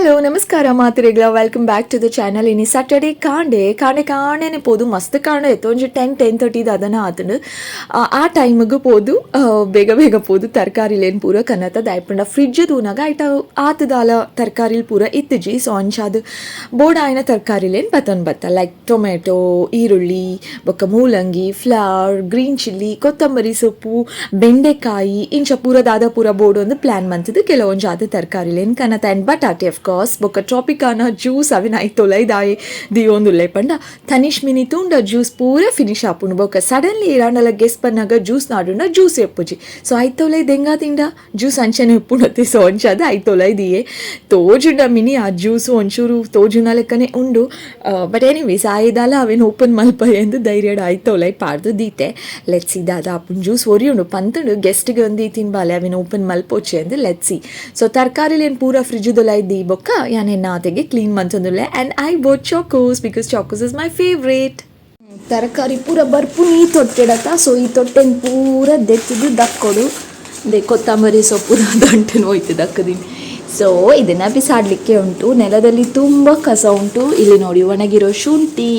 Hello ನಮಸ್ಕಾರ ಮಾತುರೆಗ್ಲ, welcome back to the channel. ಇನಿ ಸ್ಯಾಟರ್ಡೆ ಕಾಂಡೆ ಕಾಂಡೆ ಕಾಂಡೆನೆ ಪೋದು ಮಸ್ತ್ ಕಾಂಡೆ ಇತ್ತು. ಒಂಜಿ 10 10:30 ಅದನ ಆತಂಡು. ಆ ಟೈಮಿಗೆ ಪೋದು ಬೇಗ ಬೇಗ ಪೋದು ತರಕಾರಿಲೇನು ಪೂರ ಕನತ ದಾಯಪಂಡ ಫ್ರಿಡ್ಜ್ ತೂನಾಗ ಐಟ ಆತದಾಲ ತರಕಾರಿಲ್ ಪೂರ ಇತ್ತುಜಿ. ಸೊ ಅಂಚಾದ್ ಬೋಡಾಯಿನ ತರಕಾರಿಲೇನು ಬತ್ತೊಂದು ಬತ್ತ, ಲೈಕ್ ಟೊಮೆಟೊ, ಈರುಳ್ಳಿ, ಬೊಕ್ಕ ಮೂಲಂಗಿ, ಫ್ಲವರ್, ಗ್ರೀನ್ ಚಿಲ್ಲಿ, ಕೊತ್ತಂಬರಿ ಸೊಪ್ಪು, ಬೆಂಡೆಕಾಯಿ, ಇಂಚ ಪೂರ ದಾದ ಪೂರ ಬೋಡು ಒಂದು ಪ್ಲಾನ್ ಮಂತದ್ದು ಕೆಲವೊಂದು ಜಾತಿ ತರಕಾರಿಲೇನು ಕನತ. ಆ್ಯಂಡ್ ಬಟಾಟೆ ಆಫ್ ಕೋರ್ಸ್, ಬೊಕ್ಕ ಟ್ರಾಪಿಕಾನ ಜ್ಯೂಸ್ ಅವಿನ ಐತೊಲೈದಾಯಿ ದಿಯೊಂದುಲ್ಲೆ ಪಂಡ ತನಿಷ್ ಮಿನಿ ತೂಂಡ ಜ್ಯೂಸ್ ಪೂರ ಫಿನಿಶ್ ಆಪುಂಡು. ಬೊಕ್ಕ ಸಡನ್ಲಿ ಇರಾಂಡಲ ಗೆಸ್ ಪನ್ನಾಗ ಜ್ಯೂಸ್ ನಾಡುಂಡ ಜ್ಯೂಸ್ ಎಪ್ಪುಜಿ. ಸೊ ಐತೊಲೈ ದೆಂಗಾ ತಿಂಡ ಜ್ಯೂಸ್ ಅಂಚನೆ ಉಪ್ಪುಂಡತೆ. ಸೊ ಅಂಚಾದ ಐತೊಲೈ ದಿಯೆ ತೋಜುಂಡ ಮಿನಿ ಆ ಜ್ಯೂಸು ಒಂಚೂರು ತೋಜುನ ಲೆಕ್ಕನೆ ಉಂಡು. ಬಟ್ ಎನಿವೇಸ್ ಆಯ್ದಾಲ ಅವೇನು ಓಪನ್ ಮಲ್ಪ ಎಂದು ಧೈರ್ಯಡ್ ಐತೊಲೈ ಪಾಡ್ದು ದೀತೆ. Let's see ದಾದ ಆಪುಂಡು. ಜ್ಯೂಸ್ ಒರಿಯುಂಡು ಪಂತುಂಡು ಗೆಸ್ಟ್ಗೆ ಒಂದು ತಿನ್ಬಾಲೆ ಅವೇನು ಓಪನ್ ಮಲ್ಪೊಚ್ಚೆ ಅಂದು. Let's see. So ತರಕಾರಿಲೇನು ಪೂರ ಫ್ರಿಡ್ಜುದೊಲ ಇದ್ದಿ ಬೊಕ್ಕ ಯಾನ್ ಎನ್ನಾತೆಗೆ clean ಮಂತೊಂದುಲ್ಲೆ. And I bought Chocos because Chocos is my favourite. ತರಕಾರಿ ಪೂರ ಬರ್ಪುನಿ ಈ ತೊಟ್ಟೆಡತ್ತ. ಸೊ ಈ ತೊಟ್ಟೆನ್ ಪೂರ ದೆತ್ತದು ದಕ್ಕೊಡು ದೆ ಕೊತ್ತಂಬರಿ ಸೊಪ್ಪು ದಂಟೆನ ಹೋಯ್ತು ದಕ್ಕದಿನಿ. ಸೊ ಇದನ್ನು ಬಿಸಾಡಲಿಕ್ಕೆ ಉಂಟು. ನೆಲದಲ್ಲಿ ತುಂಬ ಕಸ ಉಂಟು. ಇಲ್ಲಿ ನೋಡಿ, ಒಣಗಿರೋ ಶುಂಠಿ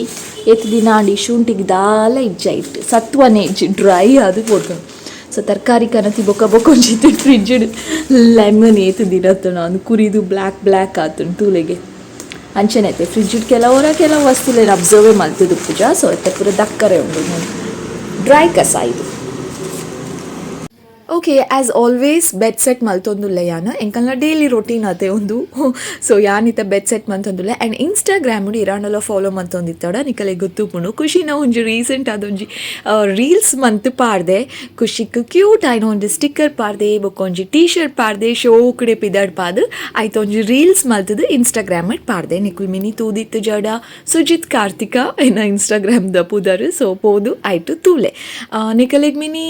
ಎತ್ತು ದಿನ ಆಂಡಿ ಶುಂಠಿಗೆ ದಾಲ ಇಜ್ಜ ಇಟ್ಟು ಸತ್ವನೇ ಇಜ್ಜಿ, ಡ್ರೈ ಅದು ಪೋಡ್ಕೊಂಡು. ಸೊ ತರಕಾರಿ ಕನತಿ ಬೊಕ್ಕ ಬೊಕ್ಕ ಒಂಜಿತ್ತು ಫ್ರಿಡ್ಜ್ ಲೆಮನ್ ಏತು ದಿನತ್ತು ನಾನು ಕುರಿದು ಬ್ಲ್ಯಾಕ್ ಬ್ಲ್ಯಾಕ್ ಆತುಂಡು ತೂಲೆಗೆ ಅಂಚನೆ ಐತೆ. ಫ್ರಿಡ್ಜ್ ಕೆಲವರ ಕೆಲವು ವಸ್ತುಲೇನು ಅಬ್ಸರ್ವೇ ಮಲ್ತುದು ಪೂಜಾ. ಸೊ ಇತ್ತೆ ಪೂರ ದಕ್ಕರೆ ಉಂಡು, ಡ್ರೈ ಕಸ ಇದು. Okay, as always bed set ಮಲ್ತೊಂದುಲ್ಲೆ ಯಾನ್. ಎಂಕಲ್ನ ಡೈಲಿ ರೊಟೀನ್ ಅತೆ ಒಂದು. ಸೊ ಯಾನಿತ ಬೆಡ್ ಸೆಟ್ ಮಂತೊಂದುಲ್ಲೆ. ಆ್ಯಂಡ್ ಇನ್ಸ್ಟಾಗ್ರಾಮ್ ಇರಾಂಡಲ ಫಾಲೋ ಮಂತೊಂದಿತ್ತಡ ನಿಕಲೆ ಗೊತ್ತುಪುಂಡು, ಖುಷಿನ ಒಂಜಿ ರೀಸೆಂಟ್ ಅದೊಂಜಿ ರೀಲ್ಸ್ ಮಂತ್ ಪಾಡ್ದೆ. ಖುಷಿಕ್ ಕ್ಯೂಟ್ ಆಯ್ನ ಒಂಜಿ ಸ್ಟಿಕ್ಕರ್ ಪಾಡ್ದೆ, ಬೊಕ್ಕ ಒಂಜಿ ಟೀ ಶರ್ಟ್ ಪಾಡ್ದೆ, ಶೋಕಡೆ ಪಿದಡ್ ಪಾದ್ ಆಯ್ತು ಒಂಜಿ ರೀಲ್ಸ್ ಮಲ್ತದು ಇನ್ಸ್ಟಾಗ್ರಾಮ್ ಪಾಡ್ದೆ. ನಿಕುಲ್ ಮಿನಿ ತೂದಿತ್ತು ಜಡ ಸುಜಿತ್ ಕಾರ್ತಿಕ ಎನ್ನ ಇನ್ಸ್ಟಾಗ್ರಾಮ್ ದ ಪುದರ್. ಸೊ ಪೋದು ಆಯ್ತು ತೂಲೆ. ನಿಕಲೆಗ್ ಮಿನಿ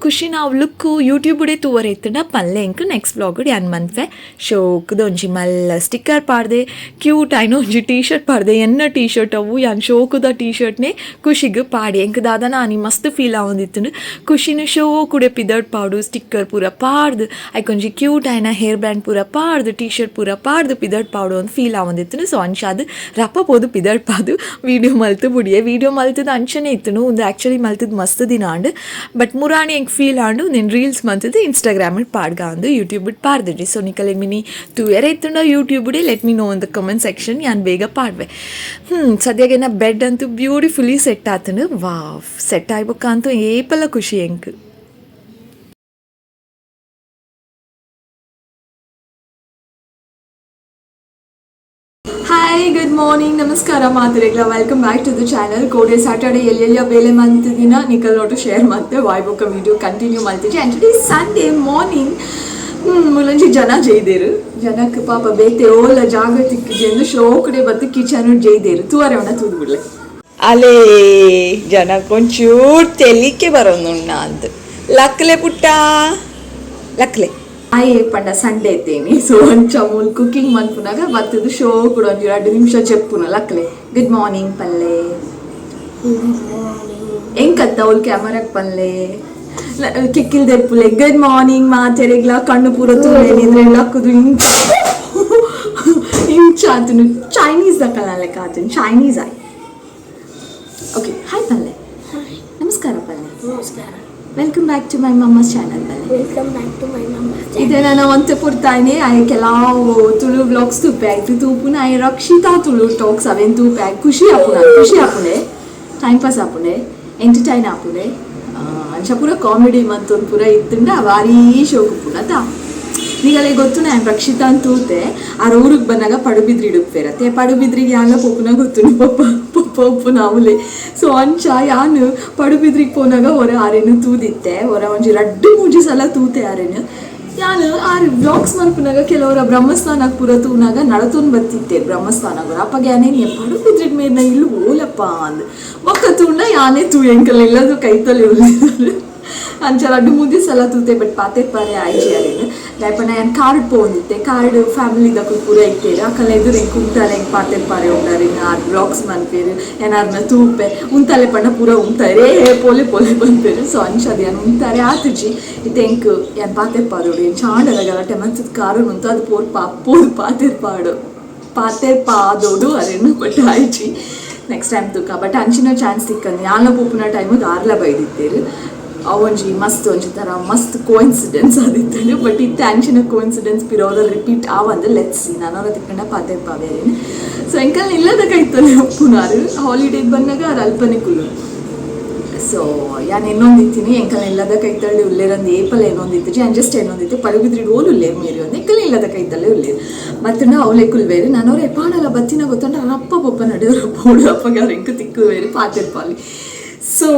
ಖುಷಿನ ಅವ್ ಲುಕ್ ಯೂಟ್ಯೂಬ್ ತೂವರೆ ಇತ್ತುಂಡ ಪಲ್ಲೆ ಎಂಕ್ ನೆಕ್ಸ್ಟ್ ವ್ಲಾಗ್ ಯಾನ್ ಮನ್ಫೆ. ಶೋಕ್ದ ಒಂಜಿ ಮಲ್ಲ ಸ್ಟಿಕ್ಕರ್ ಪಾಡ್ದೆ, ಕ್ಯೂಟ್ ಆಯ್ನ ಒಂಜಿ ಟೀ ಶರ್ಟ್ ಪಾಡ್ದೆ. ಎನ್ನ ಟೀ ಶರ್ಟ್ ಅವು, ಯಾನ್ ಶೋಕುದ ಟೀ ಶರ್ಟ್ನೆ ಖುಷಿಗ್ ಪಾಡಿ. ಎಂಕ್ ದಾದ ನಾನಿ ಮಸ್ತ್ ಫೀಲ್ ಆವೊಂದಿತ್ತುಂಡು. ಖುಷಿನ ಶೋಕುಡೆ ಪಿದಡ್ ಪಾಡು, ಸ್ಟಿಕ್ಕರ್ ಪೂರ ಪಾಡ್ದು, ಐಕೊಂಜಿ ಕ್ಯೂಟ್ ಆಯ್ನ ಹೇರ್ ಬ್ಯಾಂಡ್ ಪೂರ ಪಾಡ್ದು, ಟೀ ಶರ್ಟ್ ಪೂರ ಪಾಡ್ದು ಪಿದಡ್ ಪಾಡು ಅಂತ ಫೀಲ್ ಆವೊಂದಿತ್ತುಂಡು. ಸೊ ಅಂಚಾದ್ ರಪ್ಪ ಪೋದು ಪಿದಡ್ ಪಾದು ವೀಡಿಯೋ ಮಲ್ತು ಬುಡಿಯೆ. ವೀಡಿಯೋ ಮಲ್ತದ ಅಂಚನೆ ಇತ್ತುಂಡು. ಒಂದು ಆ್ಯಕ್ಚುಲಿ ಮಲ್ತದ ಮಸ್ತ್ ದಿನ ಆಂಡ್, ಬಟ್ ಮುರಾಣಿ ಎಂಕ್ ಫೀಲ್ ಆಂಡು నేను ರೀಲ್ಸ್ ಮಂತದ್ದು ಇನ್ಸ್ಟಾಗ್ರಾಮ್ ಪಾಡ್ಗ ಅಂದು ಯೂಟ್ಯೂಬ್ ಪಾಡ್ದಿಡ್ಡಿ. ಸೊ ನಿಕಲೆ mini ತೂಯರೆ ಇತ್ತುಂಡ YouTube let me know in the comment section, ಯಾನ್ ಬೇಗ ಪಾಡ್ವೆ. ಸದ್ಯಾಗೇನ ಬೆಡ್ ಅಂತೂ ಬ್ಯೂಟಿಫುಲಿ ಸೆಟ್ ಆತನು. ವಾವ್, ಸೆಟ್ ಆಯ್ಬೊಕ್ಕ ಅಂತೂ ಏಪಲ ಖುಷಿ ಎಂಕ್. ಹಾಯ್, ಗುಡ್ ಮಾರ್ನಿಂಗ್, ನಮಸ್ಕಾರ ಮಾತುರೆಗ್ಲ, welcome back to the channel. ಕೋಡೆ ಸ್ಯಾಟರ್ಡೆ ಎಲ್ಲೆಲ್ಲ ಬೇಲೆ ಮಂತಿದಿನ ನಿಕಲ್ ಒಟ್ಟು ಶೇರ್ ಮತ್ತೆ ವಾಯ್ಬೊಕ್ಕ ವೀಡಿಯೋ ಕಂಟಿನ್ಯೂ ಮಾಡ್ತಿದ್ದೆ. And today Sunday morning. ಮುಲಂಜಿ ಜನ ಜೈದೇರು. ಜನಕ್ಕೆ ಪಾಪ ಬೇತೆ ಓಲ ಜಾಗ ತಿಕ್ಕಿಜಿ ಎಂದು ಶೋಕಡೆ ಬತ್ತು ಕಿಚನ್ ಜೈದೇರು. ತೂವರೆ ಅವನ ತೂದು ಬಿಡ್ಲೆ. ಅಲೇ, ಜನಕ್ಕೊಂಚೂರು ತೆಲಿಕೆ ಬರೋನುಣ್ಣ ಅಂತ. ಲಕ್ಲೆ ಪುಟ್ಟ, ಲಕ್ಲೆ. ಆಯೆ ಪಂಡ ಸಂಡೇ ಇತ್ತೇನಿ. ಸೊ ಅಂಚ ಮೂಲ್ ಕುಕಿಂಗ್ ಮನ್ಪುನಾಗ ಬತ್ತದು ಶೋ ಕೂಡ ಒಂಜಿ 2 ನಿಮಿಷ ಚೆಪ್ಪುನ. ಲಕ್ಲೆ, ಗುಡ್ ಮಾರ್ನಿಂಗ್ ಪಲ್ಲೆ. ಎಂಕತ್ತ ಅವ್ಲು ಕ್ಯಾಮರಾಕ್ ಪಲ್ಲೆ ಕಿಕ್ಕಿಲ್ ದೆಪ್ಪುಲೆ. Good morning ಮಾತೆರೆಗ್ಲ. ಕಣ್ಣು ಪೂರ ತೂಲೆ ನಿದ್ರೆ ಲಕ್ಕುದು ಇಂಚ ಇಂಚ ಆತನು. ಚೈನೀಸ್ ದಕ್ಕಲ ಲೆಕ್ಕ ಆತನು, ಚೈನೀಸ್ ಆಯ್. ಓಕೆ, ಹಾಯ್ ಪಲ್ಲೆ. ನಮಸ್ಕಾರ ಪಲ್ಲೆ. ನಮಸ್ಕಾರ. Welcome back to my mamma's channel ಪಲ್ಲೆ. Welcome back to my mamma's. ಇದೆ ನಾನು ಒಂತೆ ಪುರ್ತಾನೆ ಆಯ್ ಕೆಲವು ತುಳು ವ್ಲಾಗ್ಸ್ ತೂಪೆ ಆಯ್ತು ತೂಪುನ. ಆಯ್ ರಕ್ಷಿತಾ ತುಳು ಟಾಕ್ಸ್ ಅವೇನು ತೂಪೆ. ಆಯ್ ಖುಷಿ ಆಪುನ, ಖುಷಿ ಆಪುಂಡೆ, ಟೈಮ್ ಪಾಸ್ ಆಪುಂಡೆ, ಎಂಟರ್ಟೈನ್ ಆಪುಂಡೆ. ಅಂಚ ಪೂರ ಕಾಮಿಡಿ ಮಂತೊಂದು ಪೂರ ಇತ್ತುಂಡ ಭಾರೀ ಶೋಕು ಪುಣ ತಾ. ನಿಗಲೆ ಗೊತ್ತು, ನಾನು ರಕ್ಷಿತಾ ಅಂತ ತೂತೆ. ಆರ್ ಊರಿಗೆ ಬಂದಾಗ ಪಡುಬಿದ್ರಿ ಇಡುಪ್ಪೇರತ್ತೆ. ಪಡುಬಿದ್ರಿಗೆ ಯಾನ ಪೊಪ್ಪುನ ಗೊತ್ತು, ಪಪ್ಪ ಪಪ್ಪ ಉಪ್ಪು ನಾವುಲೆ. ಸೊ ಅಂಚ ಯಾನು ಪಡುಬಿದ್ರಿಗೆ ಪೋನಾಗ ಹೊರ ಆರೇನು ತೂದಿತ್ತೆ. ಹೊರ ಒಂಜಿ ರಡ್ಡು ಮೂಜಿ ಸಲ ತೂತೆ ಆರೇನು ಯಾನು. ಆರು ವ್ಲಾಗ್ಸ್ ಮಲ್ಪುನಾಗ ಕೆಲವರ ಬ್ರಹ್ಮಸ್ಥಾನಕ್ಕೆ ಪೂರ ತೂನಾಗ ನಡತೊಂದು ಬತ್ತಿತ್ತೆ ಬ್ರಹ್ಮಸ್ಥಾನಗಳು. ಅಪ್ಪಗೆ ಯಾನೇ ಪಡುಬಿದ್ರಿ ಮೇರ್ನ ಇಲ್ಲು ಓಲಪ್ಪ ಅಂದ್ ಬೊಕ್ಕ ತೂಂಡ ಯಾನೇ ತೂ ಎಂಕಲ್ ಎಲ್ಲದು ಕೈತಲ್ಲಿ ಉಳ್ಳಿದ್ದಾರೆ. ಅಂಚ ರಡ್ಡು ಮೂಜಿ ಸಲ ತೂತೆ, ಬಟ್ ಪಾತೆ ಪಾರೆ ಆಯ್ಜಿ ಅರೇನು. ದಾಯಪಂಡ ಯಾನ್ ಕಾರ್ಡ್ ಪೋಂದಿತ್ತೆ. ಕಾರ್ಡ್ ಫ್ಯಾಮಿಲಿ ದಕ್ಕಲು ಪೂರ ಇತ್ತೇರು. ಅಕಲ್ ಎದುರು ಎಂಕ್ ಉಂತಾಲೆ, ಎಂಕ್ ಪಾತೆ ಪಾರೆ ಉಂಡಾರಿನ. ಆರ್ ವ್ಲಾಗ್ಸ್ ಮನ್ಪೇರು, ಏನಾರ್ನ ತೂಪೆ ಉಂತಾಲೆ ಪಂಡ ಪೂರ ಉಂತಾರೆ, ಏ ಪೋಲೆ ಪೋಲೆ ಪನ್ಪೇರು. ಸೊ ಅಂಚ ಅದು ಯಾನ್ ಉಂತಾರೆ ಆತುಜಿ. ಇತ್ತೆ ಎಂಕ್ ಯಾನ್ ಪಾತೆರ್ ಪಾಡೋಡು. ಏನ್ ಚಾಂಡಲ ಗಲಾಟೆ ಮಂತದ ಕಾರು ಉಂತು ಅದು ಪೋರ್ ಪಾ ಪೋದು ಪಾತೆರ್ ಪಾಡು. ಪಾತೆ ಪಾದೋಡು ಅರೆನು ಬಟ್ ಆಯ್ಚಿ. ನೆಕ್ಸ್ಟ್ ಟೈಮ್ ತೂಕ. ಬಟ್ ಅಂಚಿನ ಚಾನ್ಸ್ ತಿಕ್ಕಂದು ಯಾನ್ಲ ಪೋಪುನ ಟೈಮು ದಾರ್ಲ ಬೈದಿತ್ತೇರು. ಒಂಜಿ ಮಸ್ತ್ ಒಂಜಿ ಥರ ಮಸ್ತ್ ಕೋಇನ್ಸಿಡೆನ್ಸ್ ಆದಿತ್ತಂಡು. ಬಟ್ ಇತ್ತೆ ಅಂಚಿನ ಕೋಇನ್ಸಿಡೆನ್ಸ್ ಪಿರೋರ ರಿಪೀಟ್ ಆವಂದು. Let's see. ನಾನವರ ತಿಕ್ಕಂಡ ಪಾತೆ ಪಾವೇರೇನು. ಸೊ ಎಂಕಲ್ ಇಲ್ಲದ ಕೈತಲೆ ಉಪ್ಪುನಾರು ಹಾಲಿಡೇಗೆ ಬಂದಾಗ ಅವ್ರು ಅಲ್ಪನೆ ಕುಲ್ಲು. ಸೊ ಯಾನ್ ಎನ್ನೊಂದಿತ್ತೀನಿ ಎಂಕಲ್ ಇಲ್ಲದ ಕೈತಳ್ಳಿ ಉಲ್ಲೇರಂದು ಏಪಲ್ ಏನೊಂದಿತ್ತು. ಯಾನ್ ಜಸ್ಟ್ ಏನೊಂದಿತ್ತು ಪಡುಬಿದ್ರಿ ಓಲು ಉಲ್ಲೇರು ಮೇರಿ ಒಂದು ಎಂಕಲ್ ಇಲ್ಲದ ಕೈತಲ್ಲೇ ಉಲ್ಲೇರು ಮತ್ತು ಅವಳೆ ಕುಲ್ವೇರು. ನಾನು ಅವ್ರು ಎಪ್ಪಾಡಲ್ಲ ಬತ್ತಿನ ಗೊತ್ತಂಡ ಅಪ್ಪ ಪಪ್ಪ ನಡೆಯೋರು ಪೋಡು ಅಪ್ಪಗೆ ಅವ್ರು ಎಂಕ ತಿಕ್ಕುವೇರು ಪಾತಿರ್ಪಾಲಿ. ಸೊ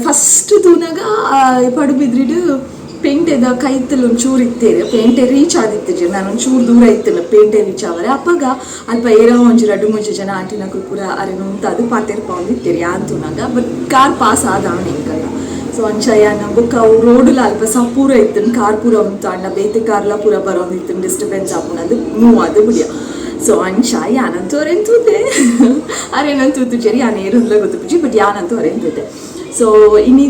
ಫಸ್ಟ್ ತೂನಾಗ ಪಡುಬಿದ್ರಿಡು ಪೇಂಟೆದ ಕೈತಲ್ ಒಂಚೂರು ಇತ್ತೇರು ಪೇಂಟೆ ರೀಚ್ ಆದಿತ್ತು. ನಾನು ಒಂಚೂರು ದೂರ ಇತ್ತು ಪೇಂಟೆ ರೀಚ್ ಆವರೆ. ಅಪ್ಪಗ ಅಲ್ಪ ಏರೋ ಒಂಜಿ ರಡ್ಡು ಮುಂಚೆ ಜನ ಆಂಟಿನಕುಲು ಪೂರ ಅರೆನ ಉಂತಾದು ಪಾತೆರ್ ಪಾವೊಂದಿತ್ತೇರು ಯಾನ್ ತೂನಾಗ. ಬಟ್ ಕಾರ್ ಪಾಸ್ ಆದ ಎಂಕಲ್ಲ. ಸೊ ಅಂಚ ಯಾನ್ ಬೊಕ್ಕ ಅವು ರೋಡುಲ ಅಲ್ಪ ಸಪೂರ ಇತ್ತು. ಕಾರ್ ಪೂರ ಉಂತಾಂಡ ಬೇತೆ ಕಾರ್ಲ ಪೂರ ಬರೋಂದಿತ್ತು, ಡಿಸ್ಟರ್ಬೆನ್ಸ್ ಆಪುನದು ಮೂವ್ ಅದು ಬುಡಿಯ. ಸೊ ಅಂಚ ಯಾನಂತೂ ಅರೆನ್ ತೂತೆ, ಅರೇನಂತೂ ತೂತುಜೆರಿ. ಯಾನ್ ಏರುಂದ್ಲ ಗೊತ್ತುಪುಜಿ, ಬಟ್ ಯಾನಂತೂ ಅರೆನ್ ತೂತೆ. ಸೊ ಇನಿ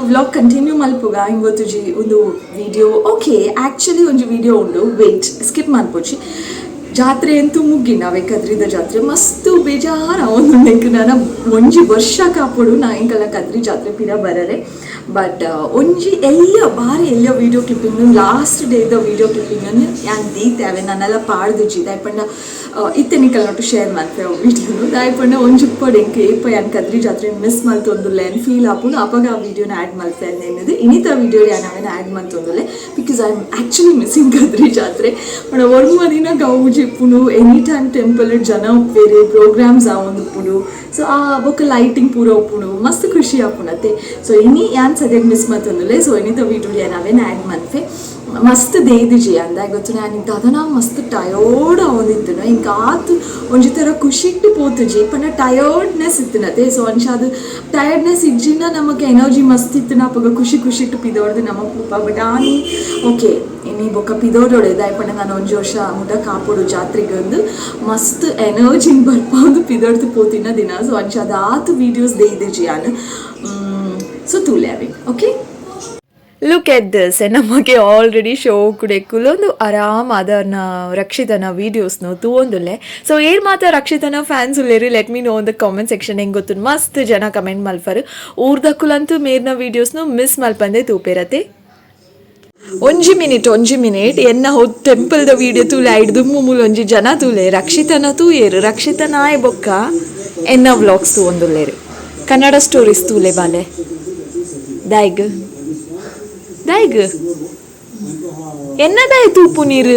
ವ್ಲಾಗ್ ಕಂಟಿನ್ಯೂ ಮಲ್ಪುಗ. ಹಿಂಗೆ ಗೊತ್ತುಜಿ ಒಂದು ವಿಡಿಯೋ. ಓಕೆ, ಆ್ಯಕ್ಚುಲಿ ಒಂಜಿ ವಿಡಿಯೋ ಉಂಡು. ವೇಟ್, ಸ್ಕಿಪ್ ಮನ್ಪೊಚ್ಚಿ. ಜಾತ್ರೆ ಅಂತೂ ಮುಗ್ಗಿ ನಾವೇ ಕದ್ರಿದ ಜಾತ್ರೆ ಮಸ್ತ್ ಬೇಜಾರ ಒಂದು ಎಂಕ್. ನಾನ ಒಂಜಿ ವರ್ಷ ಕಾಪೊಡು ನಾ ಎಂಕಲ್ಲ ಕದ್ರಿ ಜಾತ್ರೆ ಪಿರ ಬರರೆ. ಬಟ್ ಒಂಜಿ ಎಲ್ಲ ಬಾರಿ ಎಲ್ಲ ವಿಡಿಯೋ ಕ್ಲಿಪ್ಪಿಂಗ್, ಲಾಸ್ಟ್ ಡೇದ ವಿಡಿಯೋ ಕ್ಲಿಪ್ಪಿಂಗ್ ಯಾನ್ ದೀತೆ. ಅವೆ ನಾನೆಲ್ಲ ಪಾಡ್ದುಜಿ. ದಾಯಪಂಡ ಇತ್ತೆ ನಿಕಲ್ ನೊಟ್ಟು ಶೇರ್ ಮಲ್ಪೆ ಅವು ವಿಡಿಯೋನು. ದಾಯಪಂಡ ಒಂಜಿ ಉಪ್ಪಡ್ ಎಂಕ್ ಏಪ ಯಾನ್ ಕದ್ರಿ ಜಾತ್ರೆ ಮಿಸ್ ಮಲ್ತೊಂದುಲ್ಲೆ ಅನ್ ಫೀಲ್ ಆಪುಂಡು, ಅಪಗ ಆ ವಿಡಿಯೋನ ಆ್ಯಡ್ ಮಲ್ಪೆ ಅಂದ್ ಇನ್ನಿತ ವಿಡಿಯೋ ಯಾನ್ ಅವೆನ ಆ್ಯಡ್ ಮಲ್ತೊಂದುಲ್ಲೆ, because I am actually missing Kadri ಜಾತ್ರೆ. ಬಟ್ ಒರ್ಮ ದಿನ ಗೌಜಿ ಇಪ್ಪುಂಡು. ಎನಿ ಟೈಮ್ ಟೆಂಪಲ್ ಜನ ಉಪ್ಪೇರು, ಪ್ರೋಗ್ರಾಮ್ಸ್ ಆವೊಂದುಪ್ಪುಂಡು. ಸೊ ಆ ಬೊಕ್ಕ ಲೈಟಿಂಗ್ ಪೂರ ಉಪ್ಪುಂಡು, ಮಸ್ತ್ ಖುಷಿ ಆಪುಂಡತ್ತೆ. ಸೊ ಇನಿ ಯಾನ್ ಸದ್ಯಕ್ಕೆ ಮಿಸ್ ಮಲ್ತೊಂದುಲ್ಲೆ. ಸೊ ಇನ್ನಿತ ವಿಡಿಯೋ ಯಾನ್ ಅವೇನ ಆ್ಯಡ್ ಮಲ್ಪೆ. ಮಸ್ತ್ ದೇದಿಜಿ ಅಂದಾಗ ಗೊತ್ತು ನಾನು ದಾದನ ಮಸ್ತ್ ಟಯರ್ಡ್ ಆವೊಂದಿತ್ತು. ಇಂಕ ಆತ್ ಒಂಜಿ ಥರ ಖುಷಿಟ್ಟು ಪೋತುಜಿ ಪಂಡ ಟಯರ್ಡ್ನೆಸ್ ಇತ್ತಿನತೆ. ಸೊ ಅಂಚ ಅದು ಟಯರ್ಡ್ನೆಸ್ ಇಜ್ಜಿನ ನಮಗೆ ಎನರ್ಜಿ ಮಸ್ತ್ ಇತ್ತು. ಅಪಗ ಖುಷಿ ಖುಷಿಟ್ಟು ಪಿದೋಡ್ದು ನಮ್ಮ ಪೂಪ. ಬಟ್ ಆನಿ ಓಕೆ, ಇನಿ ಬೊಕ್ಕ ಪಿದೋಡೊಡೆ. ದಾಯಪಂಡ ನಾನು ಒಂಜಿ ವರ್ಷ ಮುಟ ಕಾಪೊಡು ಜಾತ್ರೆಗೆ ಒಂದು ಮಸ್ತ್ ಎನರ್ಜಿನ್ ಬರ್ಪಾಂದು ಪಿದೋಡ್ದು ಪೋತಿನ ದಿನ. ಸೊ ಅಂಚ ಅದು ಆತು ವೀಡಿಯೋಸ್ ದೇದಿಜಿ ಯಾನ್. ಸೊ ತೂಲೆ ಅವೆ. ಓಕೆ. ಲುಕ್ ಎಟ್ this, ನಮಗೆ ಆಲ್ರೆಡಿ ಶೋ ಕುಡೆ ಕುಲೊಂದು ಆರಾಮ್ ಅದನ್ನ ರಕ್ಷಿತನ ವೀಡಿಯೋಸ್ನು ತೂವೊಂದುಲ್ಲೆ. ಸೊ ಏರ್ ಮಾತ ರಕ್ಷಿತನ fans ಉಲ್ಲೇರು? Let me know in the comment section. ಹೆಂಗೆ ಗೊತ್ತು ಮಸ್ತ್ ಜನ ಕಮೆಂಟ್ ಮಲ್ಪರು. ಊರ್ದಕ್ಕುಲಂತೂ ಮೇರ್ನ ವೀಡಿಯೋಸ್ನು ಮಿಸ್ ಮಲ್ಪಂದೆ ತೂಪೇರತೆ. ಒಂಜಿ ಮಿನಿಟ್, ಒಂಜಿ ಮಿನಿಟ್. ಎನ್ನ ಹೋ ಟೆಂಪಲ್ದ ವೀಡಿಯೋ ತೂಲೆ. ಐಡ್ ದುಮ್ಮು ಮೂಲು ಒಂಜಿ ಜನ ತೂಲೆ. ರಕ್ಷಿತನ ತೂಯೇರು. ರಕ್ಷಿತ ನಾಯ್ ಬೊಕ್ಕ ಎನ್ನ ವ್ಲಾಗ್ಸ್ ತೂವೊಂದುಲ್ಲೇರು. ಕನ್ನಡ ಸ್ಟೋರೀಸ್ ತೂಲೆ ಬಾಲೆ. ದಾಯ್ಗ್ ದಾಯ್ಗ್ ಎನ್ನದಾಯ್ ತೂಪು ನೀರು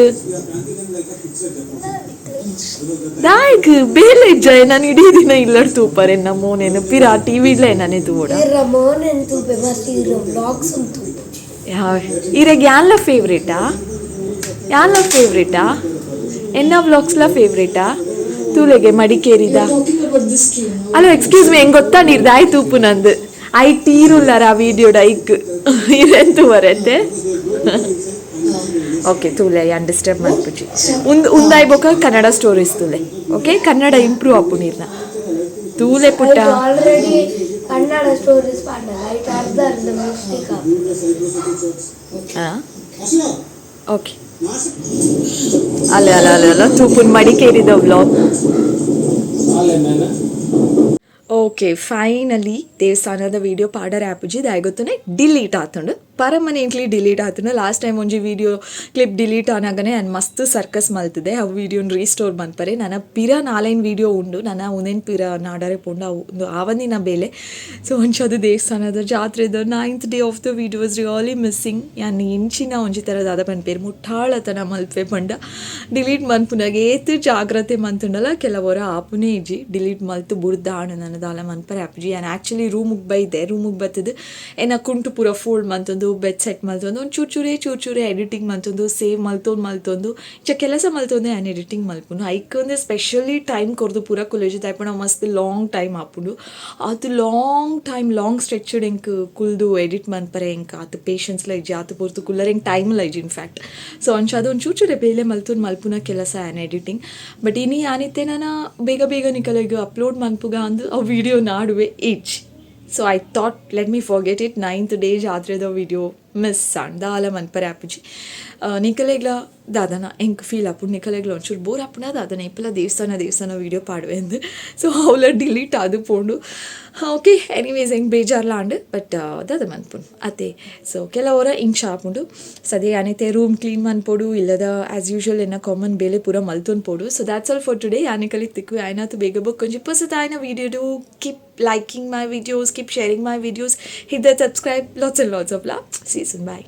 ದಾಯ್ಗ್ ಬೇಲೆ ಇಜ್ಜ? ನಾನು ಇಡೀ ದಿನ ಇಲ್ಲಡ್ ತೂಪರೆ ಎನ್ನ ಮೋನೇನು ಪಿರ ಟಿವಿ ಇಲ್ಲ ನಾನೇ ತೂವಡ. ಮೋನೆನ್ ತೂಪೆ ಮಸ್ತ್, ಇರ ವ್ಲಾಗ್ಸ್ ತೂಪುಜಿ. ಇರೆಗ್ ಯಾನ್ಲ ಫೇವ್ರೇಟಾ? ಯಾನ್ಲ ಫೇವ್ರೇಟಾ? ಎನ್ನ ವ್ಲಾಗ್ಸ್ಲ ಫೇವ್ರೇಟಾ? ತೂಲೆಗೆ ಮಡಿಕೇರಿದ. ಅಲೋ, ಎಕ್ಸ್ಕ್ಯೂಸ್ ಮೀ, ಹೆಂಗ್ ಗೊತ್ತಾ ನೀರ್ ದಾಯ್ ತೂಪು ನಂದು I ಟೀರುಲ್ಲಾರ ಆ ವಿಡಿಯೋಡ ಐಕ್ ಇರೆಂತು ಬರತ್ತೆ. ಓಕೆ, ತೂಲೆ, ಯಾನ್ ಡಿಸ್ಟರ್ಬ್ ಮಲ್ಪುಜಿ. ಉಂದ್ ಉಂದಾಯ್ ಬೊಕ ಕನ್ನಡ ಸ್ಟೋರೀಸ್ ತೂಲೆ. ಓಕೆ, ಕನ್ನಡ ಇಂಪ್ರೂವ್ ಆಪು ನೀರ್ನ. ತೂಲೆ ಪುಟ್ಟ. ಆಲ್ರೆಡಿ ಕನ್ನಡ ಸ್ಟೋರೀಸ್ ಪಾಡಲ್ಲ. ಐಟ್ ಅರ್ಧ ಅರ್ಧ ಮಿಸ್ಟೇಕ್. ಹಾಂ, ಓಕೆ. ಅಲ್ಲ ಅಲ್ಲ ಅಲ್ಲ ಅಲ್ಲ, ತೂಪುನ್ ಮಡಿಕೇರಿದ ವ್ಲಾಗ್. ಓಕೆ, ಫೈನಲಿ ದೇವಸ್ಥಾನದ ವಿಡಿಯೋ ಪಾಡರ್ ಆಪುಜಿ. ದಾಯಗೊತ್ತನೆ ಡಿಲೀಟ್ ಆತುಂಡು, ಪರ್ಮನೆಂಟ್ಲಿ ಡಿಲೀಟ್ ಆತುಂಡು. ಲಾಸ್ಟ್ ಟೈಮ್ ಒಂಜಿ ವಿಡಿಯೋ ಕ್ಲಿಪ್ ಡಿಲೀಟ್ ಆನಾಗನೆ ಆ್ಯಂಡ್ ಮಸ್ತ್ ಸರ್ಕಸ್ ಮಲ್ತಿದೆ ಅವು ವಿಡಿಯೋನ ರೀಸ್ಟೋರ್ ಮನ್ಪರೆ. ನನ್ನ ಪಿರ ನಾಲೈನ್ ವಿಡಿಯೋ ಉಂಡು. ನನ್ನ ಉನೇನ್ ಪಿರ ನಾಡರೆ ಪೋಂಡು ಅವು ಒಂದು ಆವಂದಿನ ಬೇಲೆ. ಸೊ ಒಂಚ ಅದು ದೇವಸ್ಥಾನದ ಜಾತ್ರೆದ ninth day of the video was really missing. ಯಾನ್ ಎಂಚಿನ ಒಂಜಿ ಥರ ದಾದ ಪನ್ಪೇರು ಮುಟ್ಟಾಳತನ ಮಲ್ಪೆ ಪಂಡ ಡಿಲೀಟ್ ಮನ್ಪುನಾಗ ಏತ್ ಜಾಗ್ರತೆ ಮಂತುಂಡಲ ಕೆಲವೊರ ಆಪುನೇ ಇಜ್ಜಿ. ಡಿಲೀಟ್ ಮಲ್ತು ಬುಡ್ದಾಣು ನನ್ನ ದಾಲ ಮನ್ಪರೆ ಆಪುಜಿ. ಯಾನ್ ಆ್ಯಕ್ಚುಲಿ ರೂಮುಗೆ ಬೈದೆ. ರೂಮುಗೆ ಬತ್ತದು ಏನ ಕುಂಟು ಪೂರ ಫೋಲ್ಡ್ ಮಲ್ತೊಂದು, ಬೆಡ್ ಸೆಟ್ ಮಲ್ತೊಂದು, ಒಂದು ಚೂರು ಚೂರೇ ಚೂರು ಚೂರೇ ಎಡಿಟಿಂಗ್ ಮಲ್ತೊಂದು, ಸೇವ್ ಮಲ್ತೊಂದು ಮಲ್ತೊಂದು ಇಂಚ ಕೆಲಸ ಮಲ್ತೊಂದು ಯಾನ್ ಎಡಿಟಿಂಗ್ ಮಲ್ಪುನು. ಐಕ್ ಒಂದೆ ಸ್ಪೆಷಲಿ ಟೈಮ್ ಕೊರ್ದು ಪೂರ ಕುಲೇಜು ದಾಯಪಂಡ ಮಸ್ತ್ ಲಾಂಗ್ ಟೈಮ್ ಆಪುಂಡು. ಆತು ಲಾಂಗ್ ಟೈಮ್, ಲಾಂಗ್ ಸ್ಟ್ರೆಚ್ಡ್ ಎಂಕ್ ಕುಲ್ದು ಎಡಿಟ್ ಮನ್ಪರೆ ಎಂಕ್ ಆತು ಪೇಷನ್ಸ್ಲ ಇಜ್ಜಿ. ಆತು ಪೊರ್ತು ಕುಲ್ಲರೆ ಎಂಕ್ ಟೈಮ್ಲ ಇಜ್ಜಿ ಇನ್ಫ್ಯಾಕ್ಟ್. ಸೊ ಅಂಚ ಅದು ಒಂದು ಚೂರು ಚೂರೆ ಬೇಲೆ ಮಲ್ತೊಂದು ಮಲ್ಪುನ ಕೆಲಸ ಆ್ಯನ್ ಎಡಿಟಿಂಗ್. ಬಟ್ ಇನಿ ಯಾನಿತ್ತೆ ನಾನು ಬೇಗ ಬೇಗ ನಿಕಲೆಗ್ ಅಪ್ಲೋಡ್ ಮನ್ಪುಗ ಅಂದು ಆ ವಿಡಿಯೋ ನಾಡುವೆ ಇಜ್ಜಿ. So I thought, let me forget it. Ninth day ಜಾತ್ರೆದ video miss ಆಂಡ್ ದಾಲ ಮನ್ಪರೆ ಆಪುಜಿ ನಿಕಲೆಗ್ಲ. ದಾದನ ಎಂಕ್ ಫೀಲ್ ಆಪುಂಡು. ನಿಕಲೆಗ್ಲ ಒಂಚೂರು ಬೋರ್ ಆಪುಂಡ ದಾದನ, ಇಪ್ಪಲ ದೇವಸ್ಥಾನ ದೇವಸ್ಥಾನ ವೀಡಿಯೋ ಪಾಡುವೆ ಅಂದ್. ಸೊ ಅವಲ ಡಿಲೀಟ್ ಆದ್ ಪೋಂಡು. ಓಕೆ, ಎನಿವೇಸ್, ಎಂಕ್ ಬೇಜಾರ್ಲ ಆಂಡ್, ಬಟ್ ದಾದ ಮನ್ಪುನು ಅತೆ. ಸೊ ಕೆಲವೊರ ಇಂಚ ಆಪುಂಡು. ಸದ್ಯ ಯಾನಿತ್ತೆ ರೂಮ್ ಕ್ಲೀನ್ ಮನ್ಪೊಡು, ಇಲ್ಲದ ಆಸ್ ಯೂಶುವಲ್ ಎನ್ನ ಕಾಮನ್ ಬೇಲೆ ಪೂರ ಮಲ್ತೊಂದು ಪೋಡು. So that's all for today. ಯಾನ್ ತಿಕ್ಕು ಆಯ್ನಾತು ಬೇಗ ಬೊಕ್ಕೊಂಜಿ ಪೊಸತಾಯಿನ video. Keep liking my videos, keep sharing my videos, hit that subscribe. Lots and lots of love. See you soon. Bye.